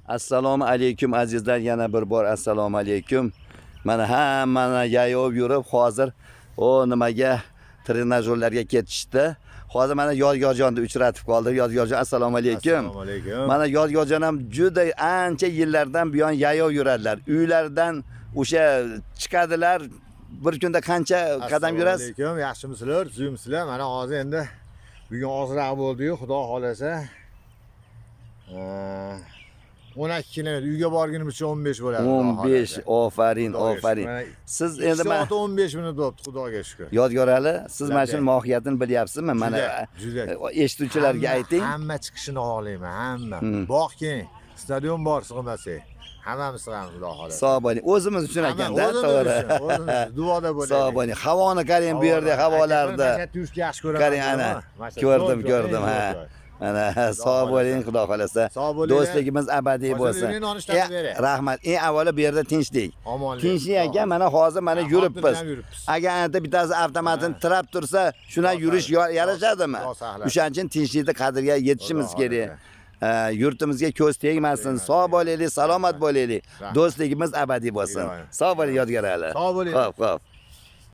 Assalomu alaykum, azizlar, yana bir bor assalomu alaykum. Mana hammani yayov yurib, hozir o nimaga, trenajyorlarga ketishdi. Hozir mana Yodgorjonni uchratib qoldim. Yodgorjon, assalomu alaykum. Assalomu alaykum. Mana Yodgorjon ham juda ancha yillardan buyon yayov yuradilar. Uylaridan o'sha chiqadilar. Bir kunda qancha qadam yurasiz? Assalomu alaykum. Yaxshimisizlar, tuzukmisizlar? Mana hozir endi bugun ozroq bo'ldi-yu, Xudo xolasa. 12 kilometr uyga borgunimizcha 15 bo'ladi. Xudo 15, xohlasa. Ofarin, Xudoga ofarin. shukr. Mana Siz 2 endi mana soat 15 minut bo'libdi, Xudoga shukr. Yodgorali, siz mana Labbay. shuni mohiyatini bilyapsizmi? Mana Juda, juda. Eshituvchilarga ayting. Hamma chiqishini xohlayman, hamma. Bog' keng, stadion bor sig'masak. Hammamiz sig'amiz, Xudo xolasa. Sog' bo'ling. O'zimiz uchun Hamma ekanda, o'zimiz to'g'ri. uchun, o'zimiz uchun. Duoda bo'laylik. Sog' bo'ling. Havoni qarang bu yerda, havolarda. Mashhadda yurishga yaxshi ko'raman. Qarang ana. Mashhad Ko'rdim, zo'r joy, ko'rdim, eng ha. zo'r joy. Mana sog' bo'ling, Xudo xolasa. Sog' bo'linglar. Do'stligimiz abadiy Hozir bo'lsin. uyning nonushtani beray. Rahmat. Eng avvalo bu yerda tinchlik. Omonlik. Tinchlik Xudo ekan, mana hozir mana Ha, yuribmiz. xotirjam yuribmiz. Agar anta bittasi avtomatini tirab tursa, shundan Xudo yurish saqlasin. yarashadimi? Xudo saqlasin. O'shaning uchun tinchlikni qadriga yetishimiz Xudo kerak. xohlasa. Yurtimizga ko'z tegmasin. Sog' bo'laylik, salomat bo'laylik. Rahmat. Do'stligimiz abadiy bo'lsin. Iloyim. Sog' bo'ling, Yodgorali. Sog' bo'ling. Xo'p, xo'p.